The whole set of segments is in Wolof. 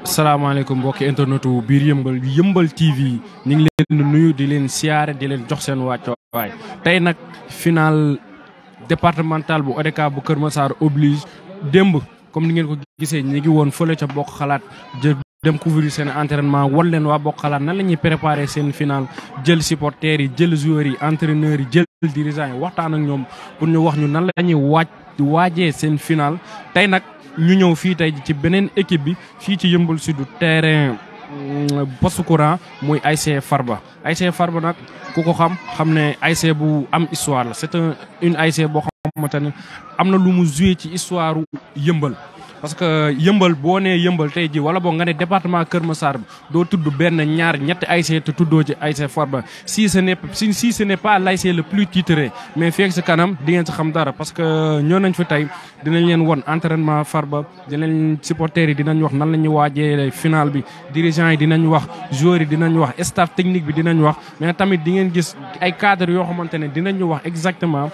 salaamaaleykum mbokki internetu biir yëmbal TV ñu ngi leen di nuyu di leen siyaare di leen jox seen wàccuwaay tey nag final départemental bu ODCAV bu Kër Massar oblige démb comme ni ngeen ko gisee ñi ngi woon fële ca bokk xalaat jël dem couvrir seen entraînement wan leen waa bokk xalaat nan la ñuy préparer seen final jël supporters yi jël joueurs yi entraîneurs yi jël dirigeants yi waxtaan ak ñoom pour ñu wax ñu nan la ñuy waajee seen final tey nag ñu ñëw fii tey ci beneen équipe bi fii ci Yeumbeul Sud terrain poste courant muy ASC Farba nag ku ko xam ne ASC bu am histoire la c'est une ASC boo xamante ne am na lu mu joué ci histoire Yeumbeul parce que Yeumbeul boo nee Yeumbeul tey ji wala boo nga ne département Kër Massar bi doo tudd benn ñaar ñetti ASC te tuddoo ci ASC Farba si ce n'est pas l'ASC le plus titré mais fekk si kanam di ngeen si xam dara parce que ñoo nañ fi tey dinañ leen won entraînement Farba dinañ supporters yi dinañ wax nan la ñuy waajee final bi dirigeants yi dinañ wax joueurs yi dinañ wax staff technique bi dinañ wax mais tamit di ngeen gis ay cadres yoo xamante ne dinañ wax exactement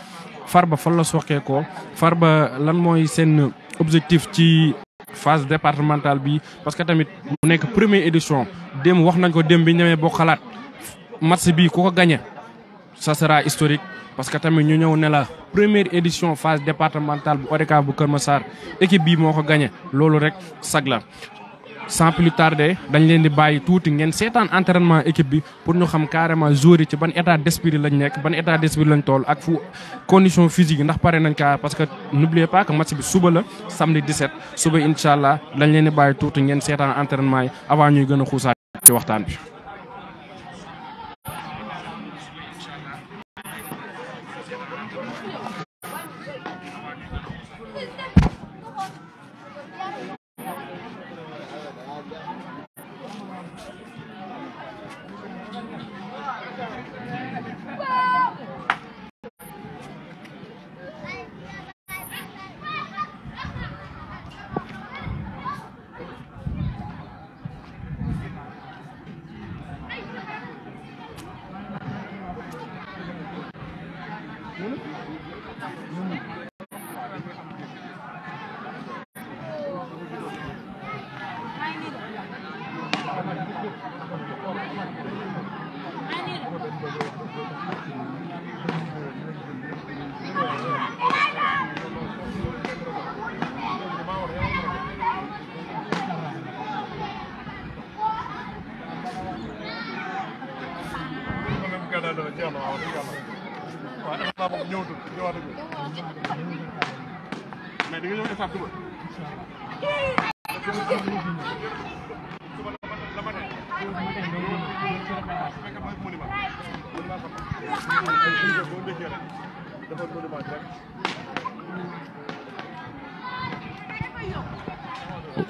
Farba fan la soqeekoo Farba lan mooy seen objectif ci phase départementale bi parce que tamit mu nekk première édition démb wax nañ ko démb bi ñëwee boo xalaat match bi ku ko gagné ça sera historique parce que tamit ñu ñëw ne la première édition phase départementale bu ODCAV bu Kër Massar équipe bii moo ko gagné loolu rek sag la sans plus tarder dañ leen di bàyyi tuuti ngeen seetaan entraînement équipe bi pour ñu xam carrément joueurs yi ci ban état d'esprit lañ nekk ban état d'esprit lañ toll ak fu condition physique yi ndax pare nañ kaa parce que n'oubliez pas que match bi suba la samedi 17 suba incha allah dañ leen di bàyyi tuuti ngeen seetaan entraînement yi avant ñuy gën a xuusaat ci waxtaan bi.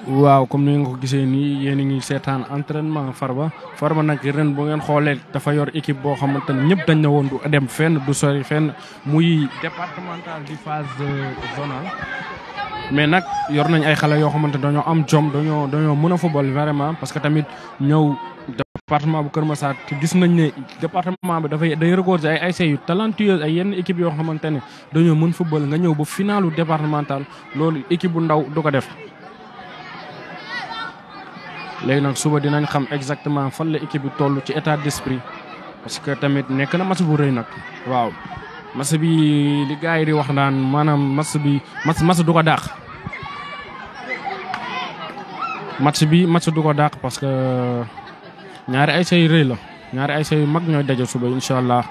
waaw comme ni nga ko gisee nii yéen a ngi seetaan entraînement Farba nag ren bu ngeen xoolee dafa yor équipe boo xamante ne ñëpp dañ na woon du dem fenn du sori fenn muy départemental di phase zonale mais nag yor nañ ay xale yoo xamante dañoo am jom dañoo mën a football vraiment parce que tamit ñëw département bu Kër Massar te gis nañ ne département bi day regorger ay ASC yu talentueux ay yenn équipe yoo xamante ne dañoo mën football nga ñëw ba finalu départemental loolu équipe bu ndaw du ko def. léegi nag suba dinañ xam exactement fan la équipe bi toll ci état d'esprit parce que tamit nekk na match bu rëy nag waaw match bi li gars yi di wax naan maanaam match du ko dàq match du ko dàq parce que ñaari ASC yu rëy la ñaari ASC yu mag ñooy daje suba incha allah.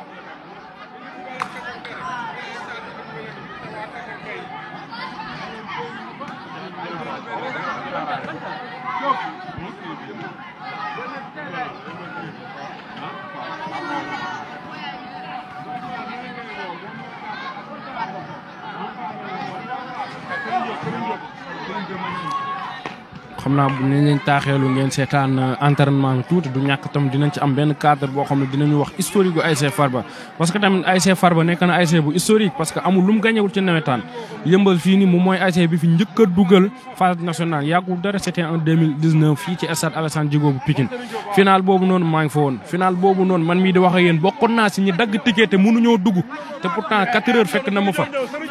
xam naa bu leen taaxeelu ngeen seetaan entraînement bi tuuti du ñàkk tam dinañ ci am benn cadre boo xam ne dinañu wax historique gu ASC Farba parce que tamit ASC Farba nekk na ASC bu historique parce que amul lu mu gañewul ci nawetaan Yeumbeul fii nii moom mooy ASC bi fi njëkk a dugal phase nationale yàggul dara c'était en 2019 fii ci stade Alassane Djigo bu Pikine final boobu noonu maa ngi fa woon final boobu noonu man mii di wax ak yéen bokkoon naa si ñi dagg ticket te mënuñoo dugg te pourtant 4 heures fekk na ma fa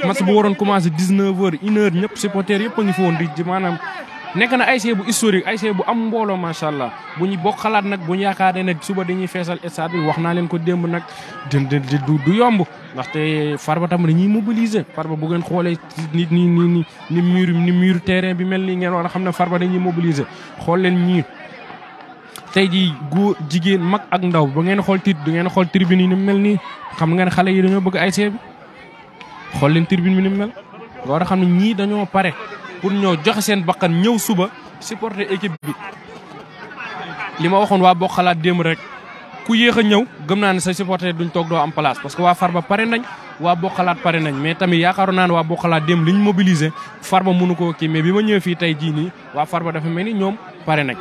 match bu waroon commencé 19 heures 1 heure ñëpp supporters yëpp a ngi fa woon di maanaam nekk na ASC bu historique ASC bu am mbooloo macha allah bu ñu bokk xalaat nag bu ñu yaakaaree nag suba dañuy feesal stade bi wax naa leen ko démb nag du yomb ndaxte Farba tam dañuy mobiliser Farba bu ngeen xoolee nit ni mur terrain bi mel nii ngeen war a xam ne Farba dañuy mobiliser xool leen ñii tey jii góor jigéen mag ak ndaw ba ngeen xool du ngeen xool tribune yi ni mel nii xam ngeen xale yi dañoo bëgg ASC bi xool leen tribune bi ni mel nga war a xam ne ñii dañoo pare pour ñoo joxe seen bakkan ñëw suba supporter équipe bi li ma waxoon waa bokk xalaat démb rek ku yéex a ñëw gëm naa ne say supporter duñ toog doo am place parce que waa Farba pare nañ waa bokk xalaat pare nañ mais tamit yaakaaroon naa ne waa bokk xalaat démb li ñu mobiliser Farba mënu koo kii mais bi ma ñëwee fii tey jii nii waa Farba dafa mel ni ñoom pare nañ.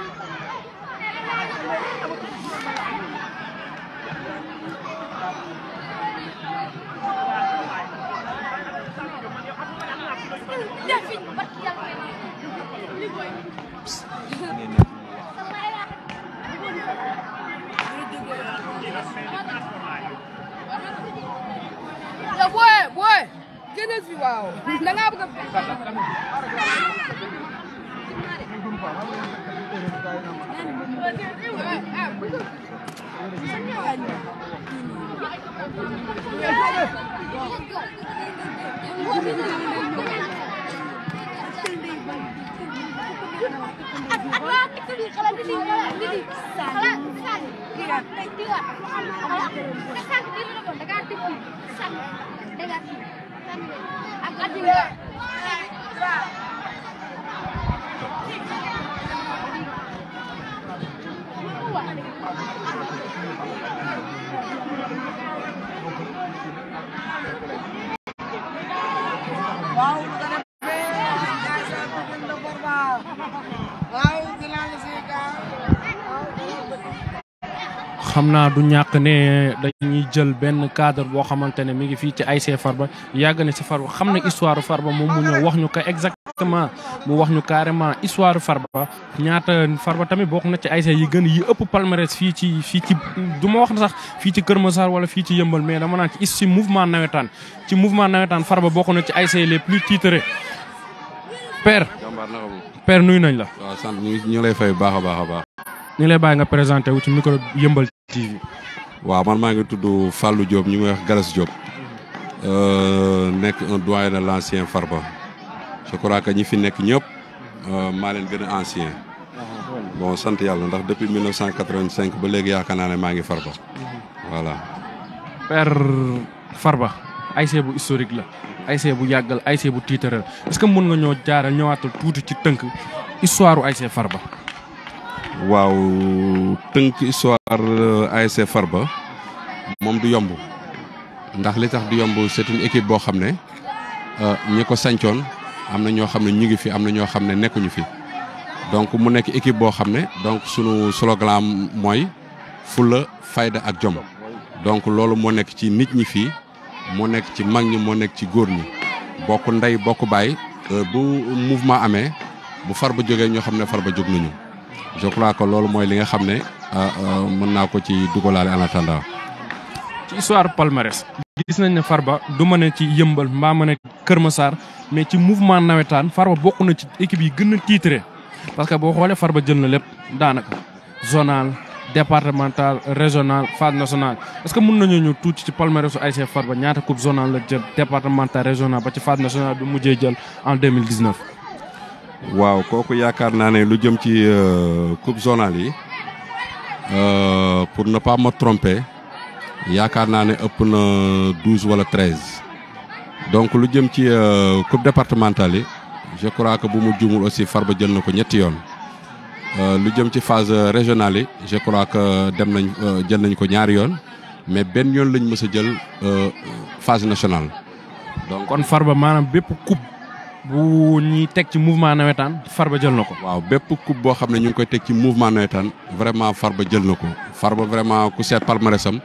Wow. Nanga bëgg xam naa du ñàkk ne dañuy jël benn cadre boo xamante ne mi ngi fii ci ASC Farba yàgg na ci Farba xam na histoire Farba moom mu ñëw wax ñu ko exactement mu wax ñu carrément histoire Farba ñaata Farba tamit bokk na ci ASC yi gën yi ëpp palmarès fii ci du ma wax na sax fii ci Kër Massar wala fii ci Yëmbal mais dama naan ci mouvement nawetaan Farba bokk na ci ASC les plus titrés père nuyu nañ la. waaw sant ñu lay fay baax a baax. ñu lay bàyyi nga présenté wu ci micro Yëmbal TV. waaw man maa ngi tudd Fallou Diop ñu ngi wax Galas Diop nekk un doyen de l'ancien Farba je crois que ñi fi nekk ñëpp maa leen gën a ancien bon sant yàlla ndax depuis 1985 ba léegi yaakaar naa ne maa ngi Farba voilà. père Farba ASC bu historique la ASC bu yàggal ASC bu tiitaral est-ce que mën nga ñoo jaaral ñëwaatal tuuti ci tënk histoire u ASC Farba. waaw tënk histoire ASC Farba moom du yomb ndax li tax du yomb c'est une équipe boo xam ne ñi ko sancoon am na ñoo xam ne ñu ngi fi am na ñoo xam ne nekkuñu fi donc mu nekk équipe boo xam ne donc sunu slogan mooy fulla fayda ak jom donc loolu moo nekk ci nit ñi fii moo nekk ci mag ñi moo nekk ci góor ñi bokk ndey bokk baay bu mouvement amee bu Farba jógee ñoo xam ne Farba jóg nañu. je crois que loolu mooy li nga xam ne mën naa ko ci dugalaale en attendant. ci histoire palmarès gis nañ ne Farba du ma ne ci Yëmbal mbaa ma ne Kër Massar mais ci mouvement nawetaan Farba bokk na ci équipe yi gën a titré parce que boo xoolee Farba jël na lépp daanaka zonal départemental régional phase nationale est-ce que mën nañoo ñëw tuuti ci palmarèsu ASC Farba ñaata coupe zonal la jël départemental régional ba ci phase nationale bi mujjee jël en 2019. waaw kooku yaakaar naa ne lu jëm ci coupe zonale yi pour ne pas me tromper yaakaar naa ne ëpp na 12 wala 13 donc lu jëm ci coupe départementale yi je crois que bu mu juumul aussi Farba jël na ko ñetti yoon lu jëm ci phase régionale yi je crois que jël nañ ko ñaari yoon mais benn yoon lañ mës a jël phase nationale. donc kon Farba maanaam bépp coupe bu ñuy teg ci mouvement nawetaan Farba jël na ko. waaw bépp coupe boo xam ne ñu ngi koy teg ci mouvement nawetaan vraiment Farba jël na ko Farba vraiment ku seet palmarèsam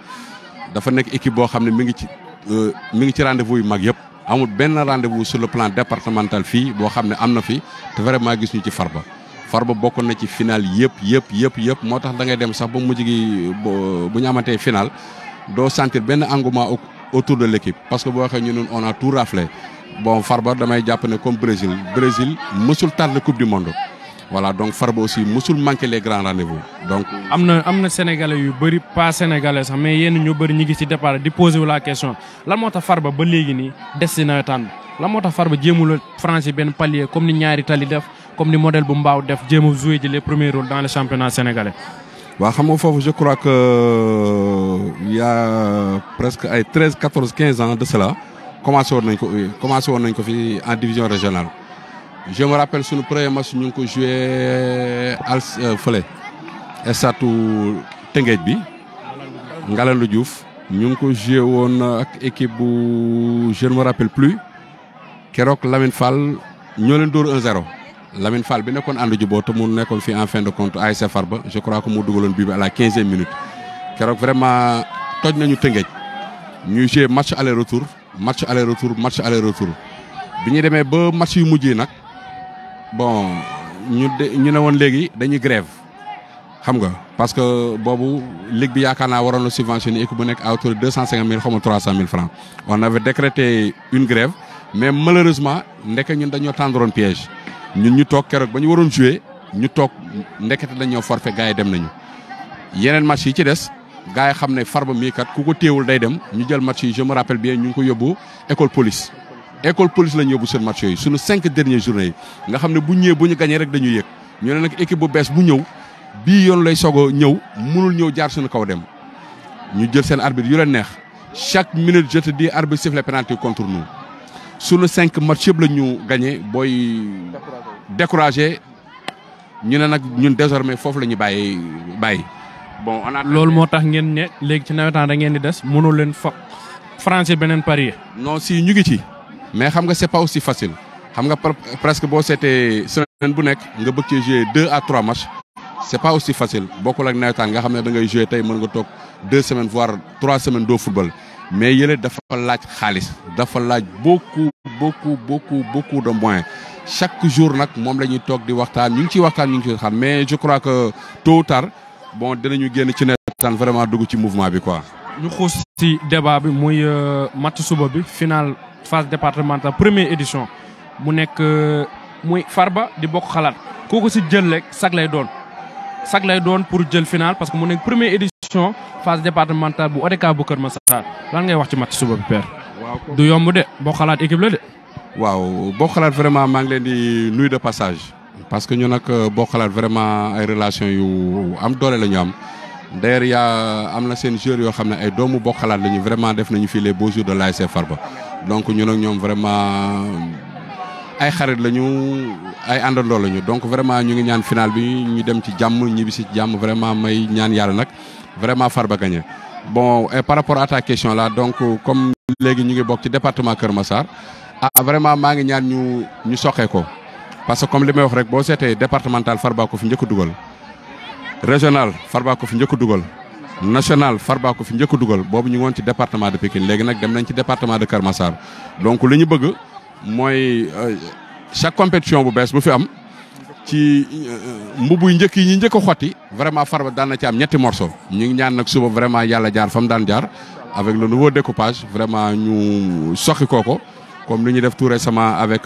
dafa nekk équipe boo xam ne mi ngi ci rendez-vous yu mag yëpp amul benn rendez-vous sur le plan départemental fii boo xam ne am na fi te vraiment gis ñu ci Farba bokkoon na ci final yëpp moo tax da ngay dem sax ba mujj gi bu ñu amatee final doo sentir benn engouement autour de l'équipe parce que boo waxee ñu noonu on a tout raflé bon Farba damay jàpp ne comme Brésil mësul tardé coupe du monde voilà donc Farba aussi musul manquer les grands rendez-vous donc. am na sénégalais yu bëri pas sénégalais sax mais yenn ñu bëri ñu ngi ci départ di poser wu la question lan moo tax Farba ba léegi nii des ci nawetaan bi lan moo tax Farba jéemul a franchir benn palier comme ni ñaari tali def comme ni modèle bu mbaaw def jéem a jouer ji les premiers rôles dans le championnat sénégalais. waaw xam nga foofu je crois que il y a presque ay 13 14 15 ans de cela commencé woon nañ ko fi en division régionale. Je me rappelle suñu premier match ñu ngi ko joué fële estatu Tëngéej bi Ngalandou Diouf ñu ngi ko joué woon ak équipe bu je ne me rappelle plus keroog Lamine Fall ñoo leen dóor 1-0 Lamine Fall bi nekkoon ànd juboo te mu nekkoon fii en fin de compte ASC Farba je crois que mu dugaloon bii bi à la 15e minute keroog vraiment toj nañu Tëngéej ñuy joué match aller retour bi ñu demee ba match yu mujj yi nag. Bon ñu ne woon léegi dañuy grève xam nga parce que boobu ligue bi yaakaar naa waroon na subventionné équipe bu nekk à hauteur de 250 000 xaw ma 300 000 francs on avait décrété une grève mais malheureusement ndeke ñun dañoo tendroon piège ñun ñu toog keroog ba ñu waroon jouer ñu toog ndekete dañoo forfait gars yi dem nañu. yeneen match yi ci des gars yi xam ne Farba mii kat ku ko téewul day dem ñu jël match yi je me rappelle bien ñu ngi ko yóbbu école police lañu yóbbu seen match yooyu suñu 5 dernières journées yi nga xam ne bu ñëwee bu ñu gañee rek dañuy yëg ñu ne nag équipe bu bees bu ñëw bii yoon lay soog a ñëw mënul ñëw jaar suñu kaw dem ñu jël seen arbitre yu leen neex chaque minute je te dis arbitre siffle penalty contre nous suñu 5 match yëpp la ñu gagné booy découragé ñu ne nag ñun désormais foofu la ñu bàyyi. bon on a loolu moo tax ngeen ne léegi ci nawetaan da ngeen di des mënul leen franchir beneen palier. non si ñu ngi ci. mais xam nga c'est pas aussi facile xam nga presque boo seetee semaine bu nekk nga bëgg ci jouer 2 à 3 matchs c'est pas aussi facile bokkul ak nawetaan nga xam ne da ngay jouer tey mën nga toog 2 semaines voire 3 semaines doo football mais yële dafa laaj xaalis dafa laaj beaucoup de moyens chaque jour nag moom la ñuy toog di waxtaan ñu ngi ciy waxtaan mais je crois que tôt ou tard bon dinañu génn ci nawetaan vraiment dugg ci mouvement bi quoi. ñu xuus ci débat bi muy match suba bi final. phase départementale première édition mu nekk muy Farba di bokk xalaat kooku si jël rek sag lay doon pour jël final parce que mu nekk première édition phase départementale bu ODCAV bu Kër Massar lan ngay wax ci match suba bi père. waaw du yomb de bokk xalaat équipe la de. waaw bokk xalaat vraiment maa ngi leen di nuyu de passage parce que ñu nag bokk xalaat vraiment ay relation yu am doole la ñu am. d'ailleurs am na seen joueurs yoo xam ne ay doomu bokk xalaat lañu vraiment def nañu fii les beaux jours de l'ASC Farba donc ñun ak ñoom vraiment ay xarit lañu ay àndandoo lañu donc vraiment ñu ngi ñaan final bi ñu dem ci jàmm ñibbi si jàmm vraiment may ñaan yàlla nag vraiment Farba gagné. bon et par rapport à ta question là donc comme léegi ñu ngi bokk ci département Kër Massar vraiment maa ngi ñaan ñu soqee ko parce que comme li may wax rek boo seetee départemental Farba ko fi njëkk a dugal. régional Farba ko fi njëkk a dugal national Farba ko fi njëkk a dugal boobu ñu ngi woon ci département de Pikine léegi nag dem nañ ci département de Kër Massar donc li ñu bëgg mooy chaque compétition bu bees bu fi am ci mbubu njëkk yi ñi njëkk a xotti vraiment Farba daan na ci am ñetti morceau ñu ngi ñaan nag suba vraiment yàlla jaar fa mu daan jaar avec le nouveau découpage vraiment ñu soxi kooko comme li ñu def tout récemment avec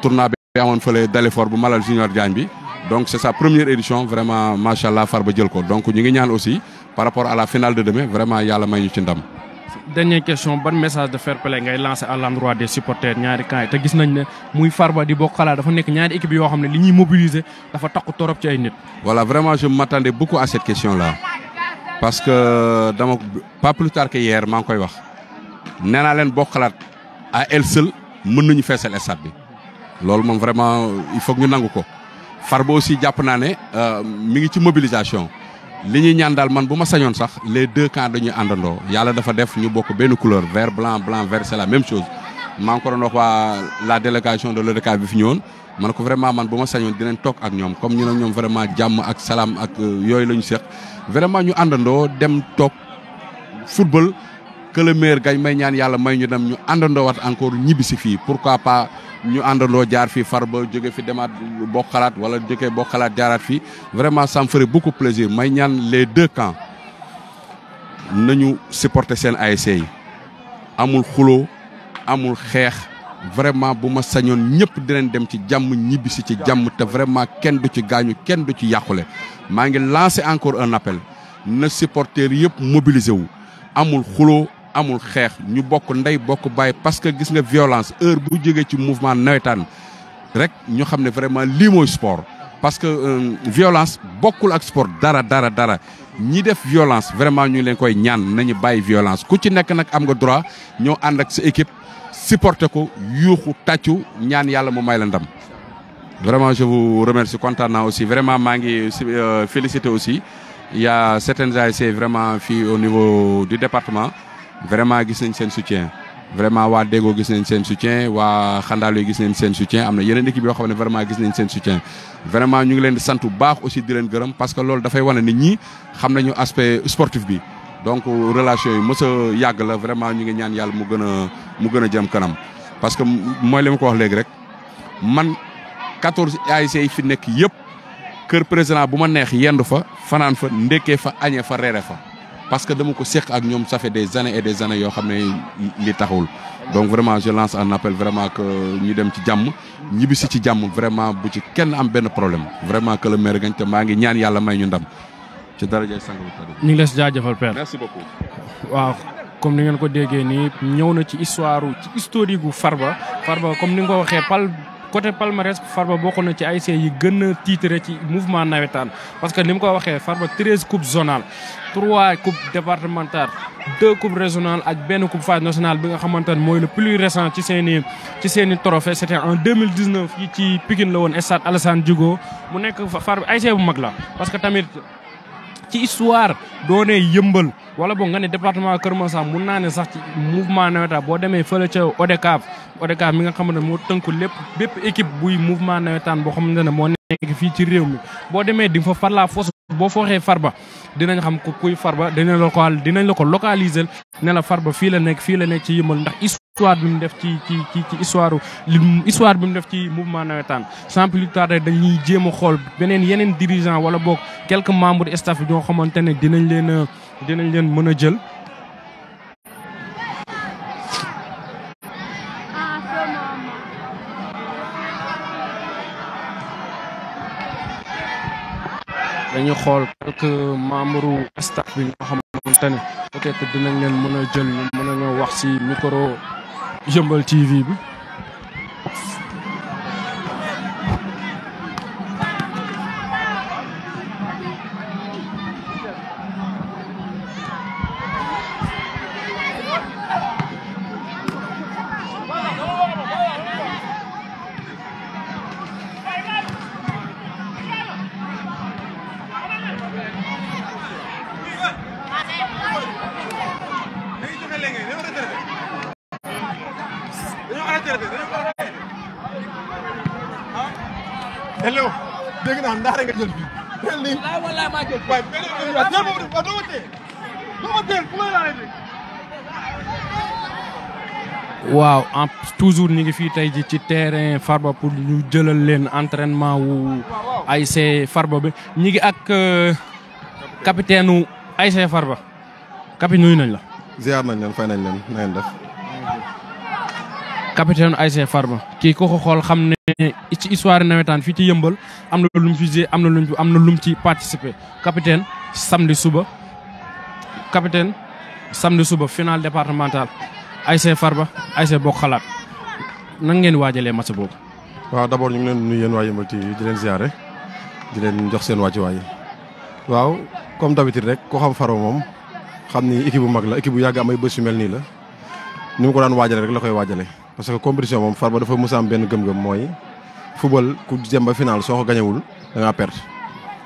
tournoi bi amoon fële Dalifort bu Malal Junior Diagne bi. donc c'est sa première édition vraiment machallah Farba jël ko donc ñu ngi ñaan aussi par rapport à la finale de demain vraiment yàlla may ñu ci ndam. dernière question ban message de fair play ngay lancer à l'endroit des supporters ñaari camps yi te gis nañ ne muy Farba di bokk xalaat dafa nekk ñaari équipe yoo xam ne li ñuy mobiliser dafa takku torop ci ay nit. voilà vraiment je m'attendais beaucoup à cette question là parce que dama pas plus tard que hier maa ngi koy wax nee naa leen bokk xalaat à elle seule mën nañu feesal stade bi loolu moom vraiment il faut que ñu nangu ko. Farba aussi jàpp naa ne mi ngi ci mobilisation li ñuy ñaan daal man bu ma sañoon sax les deux camps dañuy àndandoo yàlla dafa def ñu bokk benn couleur vert blanc vert c'est la même chose maa ngi ko doon wax waa la délégation de l'ODCAV bi fi ñëwoon man ko vraiment man bu ma sañoon dinañ toog ak ñoom comme ñu ne ñoom vraiment jàmm ak salaam ak yooyu la ñu seq vraiment ñu àndandoo dem toog football que le meilleur gagne may ñaan yàlla may ñu dem ñu àndandoo wat encore ñibbi si fii pourquoi pas ñu àndandoo jaar fii Farba jóge fi demaat bokk xalaat wala jóge bokk xalaat jaaraat fii vraiment ça me ferait beaucoup plaisir may ñaan les deux camps nañu supporter seen ASC yi amul xuloo amul xeex vraiment bu ma sañoon ñëpp dinañ dem ci jàmm ñibbisi ci jàmm te vraiment kenn du ci gaañu kenn du ci yàqule maa ngi lancé encore un appel na supporters yëpp mobilisé wu amul xuloo amul xeex ñu bokk ndey bokk bàyyi parce que gis nga violence heure bu jógee ci mouvement nawetaan rek ñu xam ne vraiment lii mooy sport parce que violence bokkul ak sport dara ñi def violence vraiment ñu leen koy ñaan nañu bàyyi violence ku ci nekk nag am nga droit ñoo ànd ak sa équipe supporter ko yuuxu tàccu ñaan yàlla mu may la ndam vraiment je vous remercie kontaan naa aussi vraiment maa ngi féliciter aussi il y a certaines ASC vraiment fii au niveau du département vraiment gis nañ seen soutien vraiment waa Déggo gis nañ seen soutien waa Xandaalu gis nañ seen soutien am na yeneen équipe yoo xam ne vraiment gis nañ seen soutien vraiment ñu ngi leen di sant bu baax aussi di leen gërëm parce que loolu dafay wane nit ñi xam nañu aspect sportif bi donc relation yi mës a yàgg la vraiment ñu ngi ñaan yàlla mu gën a jëm kanam parce que mooy li ma ko wax léegi rek man 14 ASC yi fi nekk yëpp kër président bu ma neex yendu fa fanaan fa ndekkee fa añee fa reere fa parce que dama ko seq ak ñoom ça fait des années et des années yoo xam ne li taxawul donc vraiment je lance un appel vraiment que ñu dem ci jàmm ñibbisi ci jàmm vraiment bu ci kenn am benn problème vraiment que le maire gañ te maa ngi ñaan yàlla may ñu ndam ci daraja sang bu tedd. ñu ngi lay jaajëfal père. merci beaucoup. waaw comme ni ngeen ko déggee nii ñëw na ci historique gu Farba comme ni nga ko waxee côté palmarès Farba bokk na ci ASC yi gën a titré ci mouvement nawetaan parce que ni mu ko waxee Farba 13 coupes zonales 3 coupes départementales 2 coupes régionales ak benn coupe phase nationale bi nga xamante ne mooy le plus récent ci seeni trophée c'était en 2019 yi ci Pikine la woon stade Alassane Djigo mu nekk Farba ASC bu mag la parce que tamit ci histoire doonee yëmbal wala boog nga ne département Kër Massar mun naa ne sax ci mouvement nawetaan boo demee fële ca ODCAV mi nga xamante ne moo tënku bépp équipe buy mouvement nawetaan boo xamante ne moo nekk fii ci réew mi boo demee di nga fa par la force boo fooxee Farba dinañ xam ko kuy Farba dinañ la ko localiser ne la Farba fii la nekk ci yëmbal ndax histoire bi mu def ci histoire bi mu def ci mouvement nawetaan sans plus tarder dañuy jéem a xool yeneen dirigeant wala boog quelques membres de staff yi ñoo xamante ne dinañ leen mën a jël. dañuy xool quelques membres staff bi ñoo xamante ne peut-être dinañ leen mën a jël ñu mën a ñoo wax ci micro Yeumbeul TV bi. hello dégg naa ndax nga jël fii. wallaay maa jël waay waaw toujours ñu ngi fii tey ji ci terrain Farba pour ñu jëlal leen entraînement wu ASC Farba bi ñu ngi ak capitaine u ASC Farba. Capi nuyu nañ la. ziar nañ leen fay nañ leen na ngeen def. capitaine ASC Farba kii ko xool xam ne ci histoire nawetaan fii ci yëmbal am na lu mu fi am na lu mu ci participer capitaine samedi suba final départemental ASC Farba ASC Bokk Xalaat nan ngeen waajalee match boobu. waaw d'abord ñu ngi leen nuyu yéen waa Yeumbeul TV di leen ziare di leen jox seen wàccuwaay. waaw comme d'habitude rek ko xam Farba moom xam ni équipe bu mag la équipe bu yàgg am ay bés yu mel nii la ni mu ko daan waajale rek la koy waajale parce que compétition moom Farba dafa mës a am benn gëm-gëm mooy football ku dem ba final soo ko gañewul da ngaa perte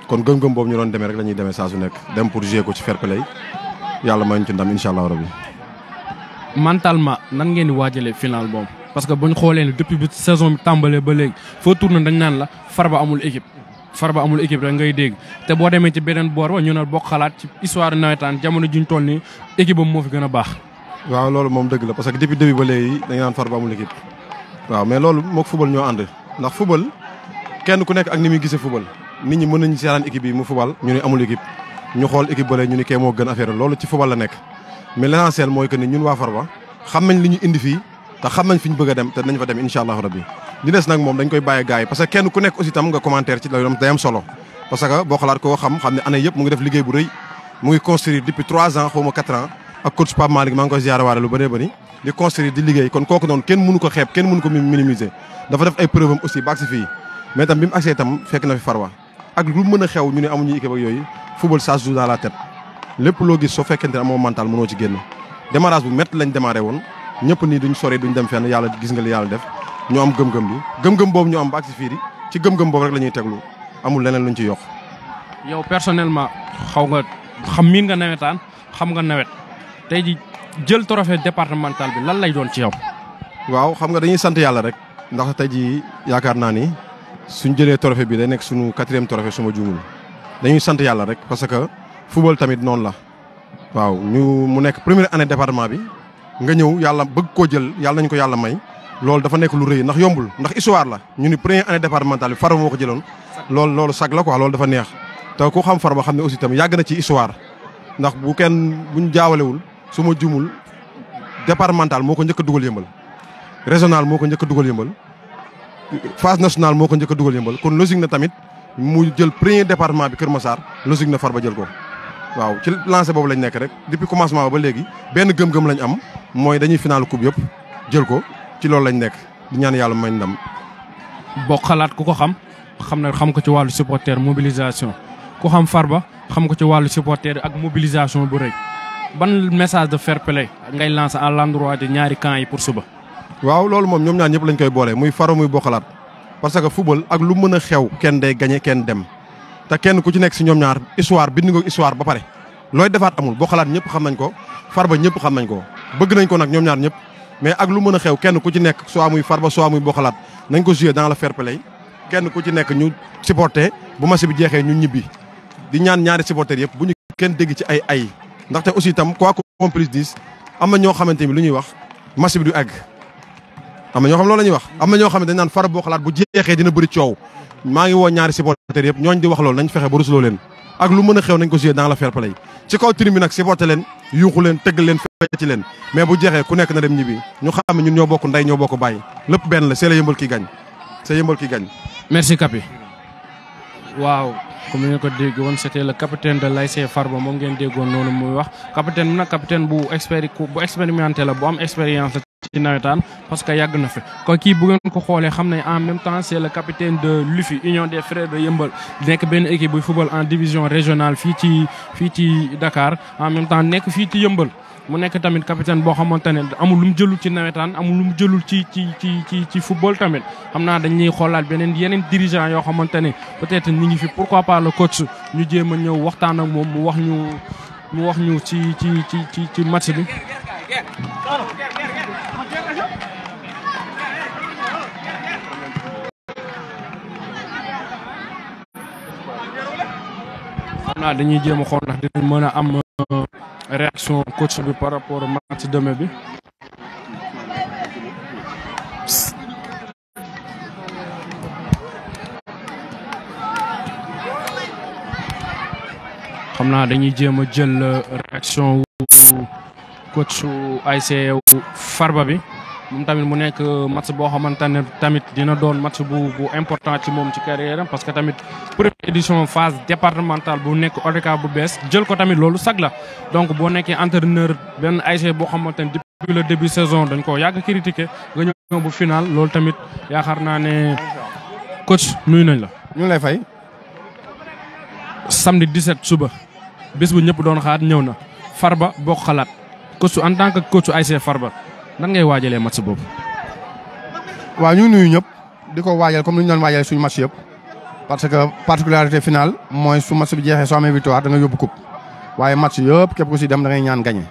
kon gëm-gëm boobu ñu doon demee rek la ñuy demee saa su nekk dem pour jouer ko ci fair play yàlla may ñu ci ndam incha allah rabbi. mentalement nan ngeen di waajalee final boobu parce que buñ xoolee ne depuis bi saison bi tàmbalee ba léegi foo tourné dañ naan la Farba amul équipe rek ngay dégg te boo demee ci beneen boor ba ñu ne Bokk Xalaat ci histoire nawetaan jamono juñ toll nii équipe am moo fi gën a baax. waaw loolu moom dëgg la parce que depuis début ba léegi dañu naan Farba amul équipe waaw mais loolu mook football ñoo ànd ndax football kenn ku nekk ak ni muy gisee football nit ñi mën nañu seetaan équipe yi mu football ñu ne amul équipe ñu xool équipe ba léegi ñu ni kee moo gën affaire loolu ci football la nekk mais l'essentiel mooy que ni ñun waa Farba xam nañ li ñu indi fii te xam nañ fi ñu bëgg a dem te nañ fa dem incha allahu rabbi li des nag moom dañ koy bàyyi gars yi parce que kenn ku nekk aussi tam nga commentaire ci loolu day am solo parce que boo xalaat koo xam ne année yëpp mu ngi def liggéey bu rëy mu ngi construire depuis 3 ans xaw ma 4 ans ak coach Pape Malick maa ngi koy ziar waale lu bëree bëri di construire di liggéey kon kooku noonu kenn mënu ko xeeb kenn mënu ko minimiser dafa def ay preuve am aussi ba agsi fii mais tam bi mu agsee tam fekk na fi Farba ak lu mën a xew ñu ne amuñu équipe ak yooyu football ça se joue dans la tête lépp loo gis soo fekkente ne amoo mental mënoo ci génn démarrage bu métti lañ démarré woon ñëpp nii duñ sori duñ dem fenn yàlla gis nga li yàlla def ñu am gëm-gëm bi gëm-gëm boobu ñu am ba agsi fii ci gëm-gëm boobu rek la ñuy teglu amul leneen luñ ci yokk. yow personnellement xam miin nga nawetaan xam nga nawet tey ji jël trophée départemental bi lan lay doon ci yow. waaw xam nga dañuy sant yàlla rek ndax tey ji yaakaar naa ni suñ jëlee trophée bi day nekk suñu 4e trophée suma juumul dañuy sant yàlla rek parce que football tamit noonu la waaw ñu mu nekk première année département bi nga ñëw yàlla bëgg koo jël yàlla nañu ko yàlla may loolu dafa nekk lu rëy ndax yombul ndax histoire la ñu ni première année départementale bi Farba moo ko jëloon loolu sag la quoi loolu dafa neex te ku xam Farba xam ne aussi tamit yàgg na ci histoire ndax buñ jaawalewul su ma jumul départemental moo ko njëkk a dugal yëmbal régional moo ko njëkk a dugal yëmbal phase nationale moo ko njëkk a dugal yëmbal kon logique na tamit mu jël premier département bi Kër Massar logique na Farba jël ko waaw ci lancé boobu lañ nekk rek depuis commencement ba léegi benn gëm-gëm lañ am mooy dañuy final coupe yëpp jël ko ci loolu lañ nekk di ñaan yàlla may ndam. boo xalaat ku ko xam ko ci wàllu supporter mobilisation ku xam Farba xam ko ci wàllu supporter ak mobilisation bu rëy ban message de fair play ngay lancer à l'endroit de ñaari camps yi pour suba. waaw loolu moom ñoom ñaar ñëpp lañ koy boole muy Farba muy boo xalaat parce que football ak lu mën a xew kenn day gagné kenn dem te kenn ku ci nekk si ñoom ñaar histoire bind nga histoire ba pare looy defaat amul boo xalaat ñëpp xam nañ ko Farba ñëpp xam nañ ko bëgg nañ ko nag ñoom ñaar ñëpp mais ak lu mën a xew kenn ku ci nekk soit muy Farba soit muy boo xalaat nañ ko jouer dans le fair play kenn ku ci nekk ñu supporter bu match bi jeexee ñu ñibbi di ñaan ñaari supporters yëpp bu ñu kenn dégg ci ay ndaxte aussi itam quoi qu'on puisse dire am na ñoo xamante ni lu ñuy wax match bi du egg am na ñoo xam loolu la ñuy wax am na ñoo xam ne dañ naan Farba boo xalaat bu jeexee dina bëri coow maa ngi woo ñaari supporters yëpp ñooñ di wax loolu nañ fexe ba rusloo leen ak lu mën a xew nañ ko jouer dans le fair play ci kaw tribune bi nag supporter leen yuuxu leen tëgg leen fecc leen mais bu jeexee ku nekk na dem ñibbi ñu xam ne ñun ñoo bokk ndey ñoo bokk bàyyi lépp benn la c'est la yëmbal ki gañ c'est yëmbal ki gañ. merci Kapi. waaw comme ni nga ko dégg woon c'était le capitaine de l'ASC Farba moom ngeen déggoon noonu muy wax capitaine bi nag capitaine bu expérimenté la bu am expérience la ci nawetaan parce que yàgg na fi kon kii bu ngeen ko xoolee xam ne en même temps c'est le capitaine de l'UFI Union des Frères de Yeumbeul nekk benn équipe buy football en division régionale fii ci Dakar en même temps nekk fii ci Yeumbeul mu nekk tamit capitaine boo xamante ne amul lu mu jëlul ci nawetaan amul lu mu jëlul ci football tamit xam naa dañuy xoolaat yeneen dirigeant yoo xamante ne peut-être ñi ngi fi pourquoi pas le coach ñu jéem a ñëw waxtaan ak moom mu wax ñu ci match bi. xam naa dañuy jéem a xool ndax dinañ mën a am réaction coach bi par rapport au match demain bi. xam naa dañuy jéem a jël réaction wu coach ASC Farba bi moom tamit mu nekk match boo xamante ne tamit dina doon match bu important ci moom ci carrière parce que tamit première édition phase départementale bu nekk ODCAV bu bees jël ko tamit loolu sag la donc boo nekkee entraîneur benn ASC boo xamante ne depuis le début saison dañ ko yàgg critiqué nga ñëw bu final loolu tamit yaakaar naa ne coach nuyu nañ la. ñu lay fay. samedi 17 suba bés bu ñëpp doon xaar ñëw na Farba boo xalaat coach en tant que coach ASC Farba. nan ngay waajalee match boobu. waaw ñu nuyu ñëpp di ko waajal comme ni ñu doon waajalee suñu match yëpp parce que particularité finale mooy su match bi jeexee soo amee victoire da nga yóbbu coupe waaye match yëpp képp ku si dem da ngay ñaan gagné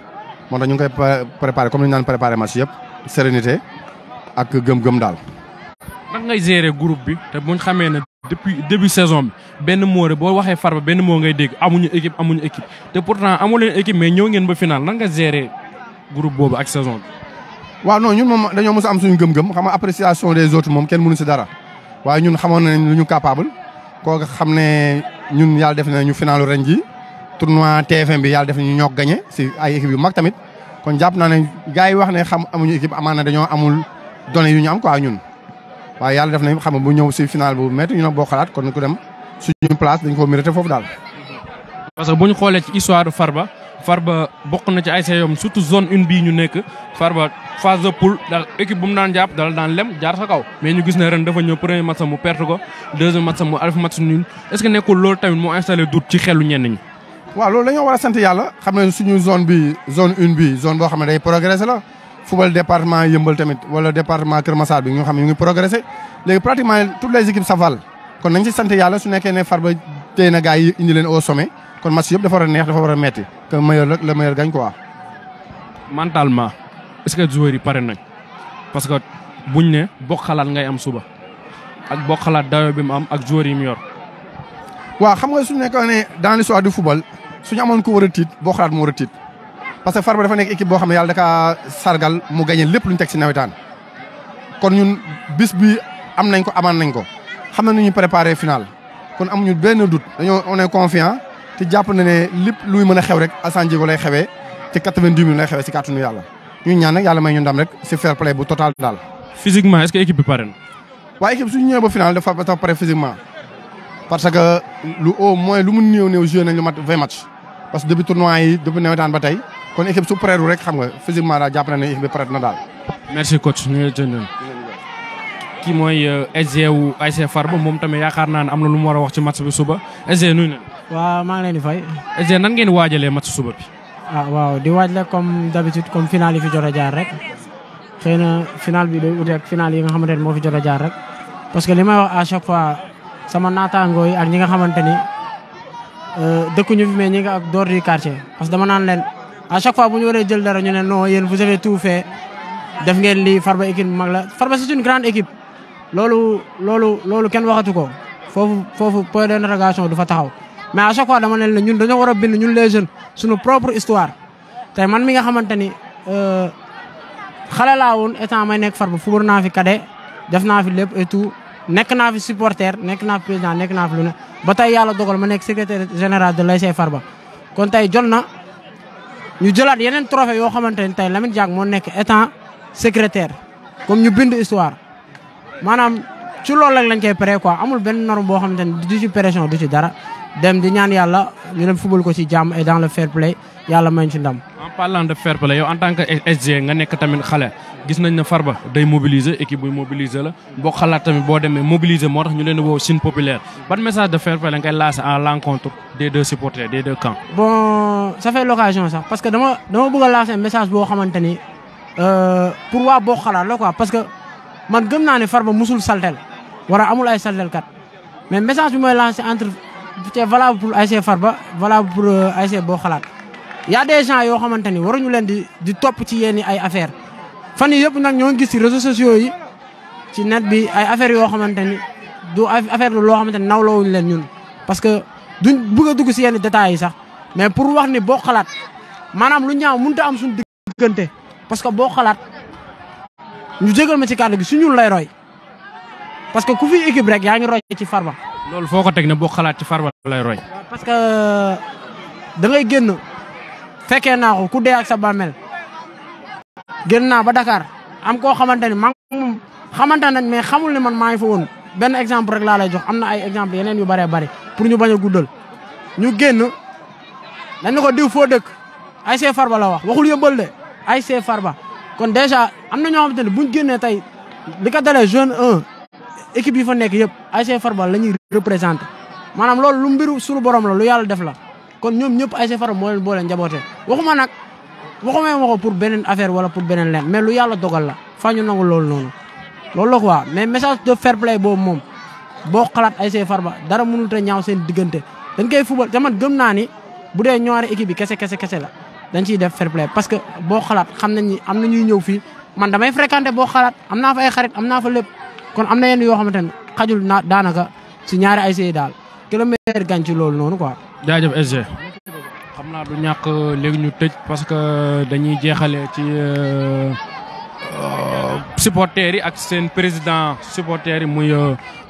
moo tax ñu ngi koy préparé comme ni ñu daan préparé match yëpp sérénité ak gëm-gëm daal. nan ngay gérer groupe bi te buñ xamee ne depuis début saison bi benn mot rek boo waxee Farba benn mot ngay dégg amuñu équipe te pourtant amu leen équipe mais ñëw ngeen ba final nan nga gérer groupe boobu ak saison bi. waaw non ñun moom dañoo mos a am suñu gëm-gëm xam nga appréciation des autres moom kenn mënu si dara waaye ñun xamoon nañ lu ñu capable kooku xam ne ñun yàlla def na ñu finalu ren ji tournoi TFM bi yàlla def na ñu ñoo gagné si ay équipe yu mag tamit kon jàpp naa ne gars yi wax ne xam amuñu équipe amaana dañoo amul données yu ñu am quoi ñun waaye yàlla def nañ xam nga bu ñëw si final bu métti ñu nag boo xalaat kon ku dem suñu place dañ ko mérité foofu daal. parce que bu ñu xoolee ci histoire Farba bokk na ci ASC yom surtout zone 1 bii ñu nekk Farba phase de poule daal équipe bu mu daan jàpp dala daan lem jaar sa kaw. mais ñu gis ne ren dafa ñëw premier match mu perte ko deuxième match mu alf match nul est-ce que nekkul loolu tamit moo installé doute ci xelu ñenn ñi. waaw loolu dañoo war a sant yàlla xam ne suñu zone bi zone 1 bi zone boo xam ne day progressé la football département Yeumbeul tamit wala département Kër Massar bi ñu xam ne ñu ngi progressé léegi pratiquement toutes les équipes s'avalent kon nañ ci sant yàlla su nekkee ne Farba téye na gars yi indi leen au sommet kon match yëpp dafa war a neex dafa war a metti que le meilleur gagne quoi. mentalement est-ce que joueurs yi pare nañ parce que buñ ne bokk xalaat ngay am suba ak bokk xalaat dayo bi mu am ak joueurs yi mu yor. waaw xam nga su nekkoon ne dans l'histoire du football suñu amoon ko war a tiit boo xalaat mu war a tiit parce que Farba dafa nekk équipe boo xam ne yàlla dakaa sargal mu gagné lépp lu ñu teg si nawetaan kon ñun bis bi am nañ ko amaan nañ ko xam na nu ñuy préparé final kon amuñu benn doute dañoo on est confiant te jàpp na ne lépp luy mën a xew rek Assane Diego lay xewee te 90 minutes lay xewee si kàttanu yàlla ñu ñaan nag yàlla may ñu ndam rek si fair play bu total daal. physiquement est-ce que équipe bi pare na. waaye équipe suñu ñëwee ba final dafa pare physiquement parce que lu au moins lu mu néew joué nañ lu mat 20 match parce que depuis tournoi yi depuis nawetaan ba tey kon équipe su prêt rek xam nga physiquement daal jàpp na ne équipe bi prêt na daal. merci coach ñu ngi lay kii mooy SG wu ASC Farba moom tamit yaakaar naa ne am na lu mu war a wax ci match bi suba SG nuyu na. waaw maa ngi leen di fay. SG nan ngeen waajalee match suba bi. waaw di waaj la comme d'habitude comme final yi fi jot a jaar rek xëy na final bi day ute ak final yi nga xamante ne moo fi jot a jaar rek parce que li may wax à chaque fois sama naataangoo yi ak ñi nga xamante ni dëkkuñu fi mais ñi nga ak dehors du quartier parce que dama naan leen à chaque fois bu ñu waree jël dara ñu ne non yéen vous avez tout fait def ngeen lii Farba équipe mag la Farba c'est une grande équipe loolu kenn waxatu ko foofu point d'interrogation du fa taxaw mais à chaque fois dama leen ne ñun dañoo war a bind ñun les jeunes suñu propre histoire tey man mi nga xamante ni xale laa woon état may nekk Farba football naa fi cadet def naa fi lépp et tout nekk naa fi supporter nekk naa fi président nekk naa fi lu ne ba tey yàlla dogal ma nekk secrétaire général de l'ASC Farba kon tey jot na ñu jëlaat yeneen trophée yoo xamante ni tey Lamine Diack moo nekk étant secrétaire comme ñu bind histoire maanaam ci loolu rek lañ koy pare quoi amul benn norme boo xamante ni du ci pression du ci dara dem di ñaan yàlla ñu dem football ko ci jàmm et dans le fair play yàlla may ñu ci ndam. en parlant de fair play yow en tant que SG nga nekk tamit xale gis nañ ne Farba day mobiliser équipe buy mobiliser la boo xalaat tamit boo demee mobiliser moo tax ñu leen di woo Sine populaire ban message de fair play lañ koy lancer à l'encontre des deux supporters des deux camps. bon ça fait l'occasion sax parce que dama bëgg a lancer message boo xamante ni pour waa boo xalaat la quoi parce que man gëm naa ne Farba musul saltel wala amul ay saltelkat mais message bi mooy lancer entre c'est valable pour ASC Farba valable pour ASC boo xalaat y a des gens yoo xamante ni waruñu leen di topp ci yenn ay affaires fan yii yëpp nag ñoo ngi gis ci réseaux sociaux yi ci net bi ay affaires yoo xamante ni du affaire loo xamante ni nawloowuñu leen ñun parce que duñ bëgg a dugg ci yenn détails yi sax mais pour wax ni boo xalaat maanaam lu ñaaw mënut a am suñu diggante parce que boo xalaat ñu jégal ma ci kàddu gi su ñun lay roy parce que ku fi équipe rek yaa ngi roy ci Farba. loolu foo ko teg ne boo xalaat ci Farba lay roy. parce que da ngay génn fekkee naa ko ku dee ak sa bàmmeel génn naa ba Dakar am koo xamante ni man xamante nañ mais xamul ne man maa ngi fa woon benn exemple rek laa lay jox am na ay exemple yeneen yu bëree bëri pour ñu bañ a guddal ñu génn dañ ne ko diw foo dëkk ASC Farba la waxul Yeumbeul de ASC Farba kon déjà am na ñoo xamante ne buñ génnee tey li ko dalee jeune 1 équipe yi fa nekk yëpp ASC Farba la ñuy représenté maanaam loolu lu mbiru suñu borom la lu yàlla def la kon ñoom ñëpp ASC Farba moo leen boole njaboote waxuma ko pour beneen affaire wala pour beneen leen mais lu yàlla dogal la fa ñu nangu loolu noonu loolu la quoi mais message de fair play boobu moom boo xalaat ASC Farba dara mënut a ñaaw seen diggante dañ koy fubal te man gëm naa ni bu dee ñaari équipe bi kese la dañ ciy def fair play parce que boo xalaat xam nañ ni am na ñuy ñëw fii man damay fréquenté boo xalaat am naa fa ay xarit am naa fa lépp kon am na yenn yoo xamante ne xajul na daanaka si ñaari ASC yi daal que le meilleur gagne ci loolu noonu quoi. jaajëf SG xam naa du ñàkk léegi ñu tëj parce que dañuy jeexale ci supporters yi ak seen président supporters yi muy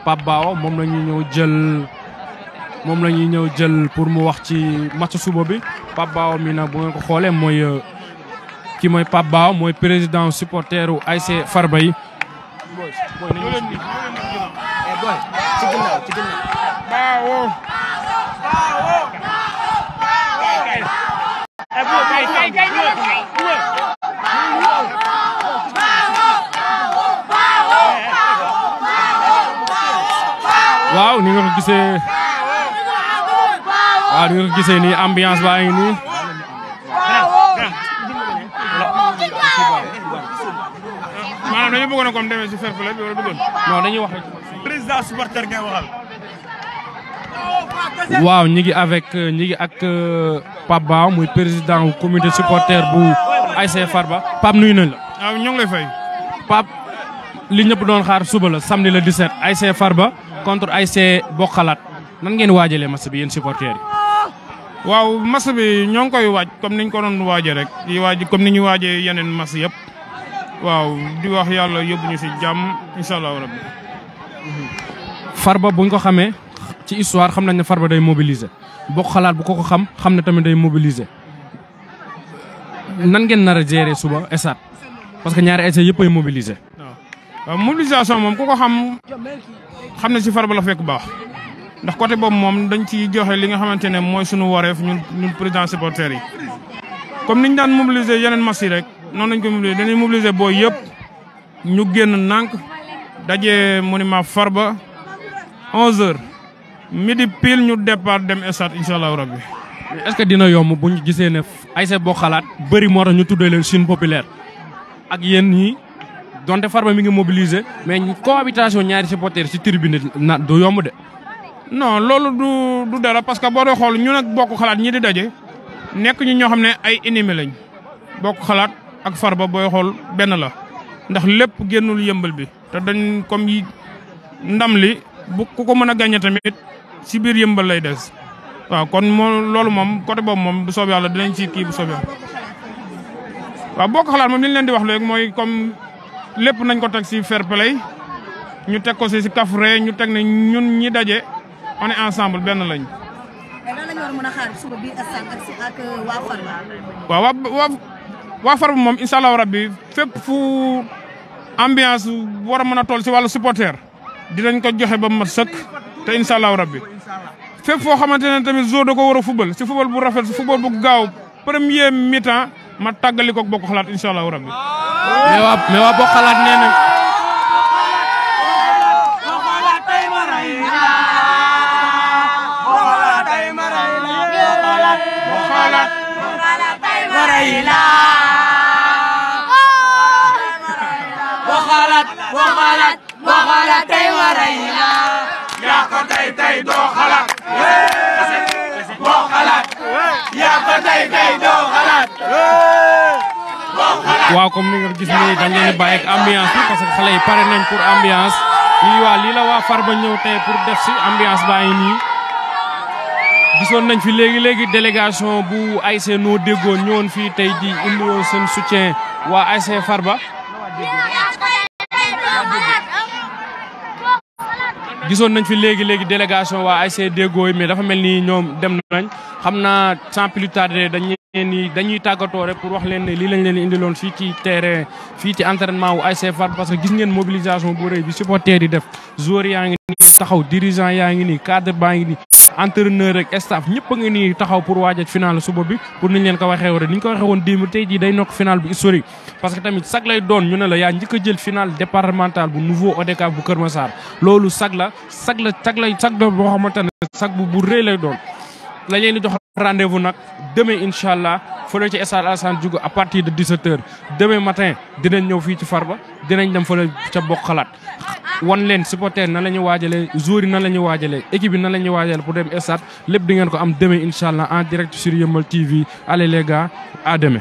Pape Bao moom la ñuy ñëw jël pour mu wax ci match suba bi Pape Bao mi nag bu ngeen ko xoolee mooy ki mooy Pape Bao mooy président supporteru ASC Farba yi. waaw ni nga ko gisee nii ambiance baa ngi nii. maanaam dañu bëggoon a comme demee si fair play bi wala bëggoon. non dañuy wax rek. président supporter ngay waxal. waaw ñi ngi ak Pape Bao muy président wu comité supporter bu ASC Farba. Pape nuyu nañ la. waaw ñoo ngi lay fay. Pape li ñëpp doon xaar suba la samedi le 17 ASC Farba contre ASC Bokk Xalaat nan ngeen waajalee match bi yéen supporters yi. waaw match bi ñoo ngi koy waaj comme niñ ko doon waajee rek di waaj comme ni ñu waajee yeneen match yëpp. waaw di wax yàlla yóbbu ñu si jàmm incha allah rabbi. Farba buñ ko xamee ci histoire xam nañ ne Farba day mobiliser Bokk Xalaat bu ko xam ne tamit day mobiliser nan ngeen nar a gérer suba esat parce que ñaari ASC yëpp ay mobiliser. waaw mobilisation moom ku ko xam ne si Farba la fekk baax ndax côté boobu moom dañ ci joxe li nga xamante ne mooy sunu wareef ñun président supporters yi comme niñ daan mobiliser yeneen match yi rek noonu lañ ko mobiliser dañuy mobiliser booy yëpp ñu génn nànk daje monument Farba 11h midi pile ñu départ dem stade incha allahu rabbi. mais est-ce que dina yomb bu ñu gisee ne ASC Bokk Xalaat bëri moo tax ñu tuddee leen Chine populaire ak yéen ñi donte Farba mi ngi mobiliser mais cohabitation ñaari supporters ci tribune na du yomb de. non loolu du dara parce que boo dee xool ñu nag Bokk Xalaat ñi di daje nekk ñu ñoo xam ne ay ennemis lañ Bokk Xalaat ak Farba booy xool benn la ndax lépp génnul yëmbal bi te dañ comme yi ndam li bu ku ko mën a gagné tamit si biir yëmbal lay des waaw kon loolu moom côté boobu moom bu soob yàlla dinañ ci kii bu soob yàlla waaw Bokk Xalaat moom li ñu leen di wax léegi mooy comme lépp nañ ko teg si fair play ñu teg ko si kafre ñu teg ne ñun ñi daje on est ensemble benn lañ. mais lan la ñu war a mën a xaar suba biir stade ak waa Farba. waaw waa Farba moom incha allah rabbi fépp fu ambiance war a mën a toll si wàllu supporter dinañ ko joxe ba mu mat sëkk te incha allah rabbi fépp foo xamante ne tamit jour da ko war a fubal si fubal bu rafet si fubal bu gaaw premier mi-temps ma tàggali ko Bokk Xalaat incha allah rabbi. mais waa Bokk Xalaat nee na. waaw comme ni nga gis nii dañ leen di bàyyi ak ambiance bi parce que xale yi pare nañ pour ambiance lii la waa Farba ñëw tey pour def si ambiance baa ngi nii gisoon nañ fi léegi délégation bu ASC Noo Déggoo ñëwoon fii tey di indi woon seen soutien waa ASC Farba gisoon nañ fi léegi délégation waa ASC Déggoo yi mais dafa mel ni ñoom dem nañ xam naa sans plus tarder dañuy tàggatoo rek pour wax leen ne lii lañ leen indiloon fii ci terrain fii ci entraînement wu ASC Farba parce que gis ngeen mobilisation bu rëy bi supporters yi def joueurs yaa ngi nii taxaw dirigeant yaa ngi nii cadre baa ngi nii entraîneur rek staff ñëpp a ngi nii taxaw pour waajal final suba bi pour niñ leen ko waxee woon ni ñu ko waxee woon démb tey jii day nokk final bu historique parce que tamit sag lay doon ñu ne la yaa njëkk a jël final départemental bu nouveau ODCAV bu Kër Massar loolu sag boo xamante ne sag bu rëy lay doon la leen di jox rendez-vous nag demain incha allah fële ci stade Alassane Diouf à partir de 17h demain matin dinañ ñëw fii ci Farba dinañ dem fële ca Bokk Xalaat wan leen supporter nan la ñuy waajalee joueurs yi nan la ñuy waajalee équipe yi nan la ñuy waajalee pour dem stade lépp di ngeen ko am demain incha allah en direct sur Yeumbeul TV allez les gars à demain.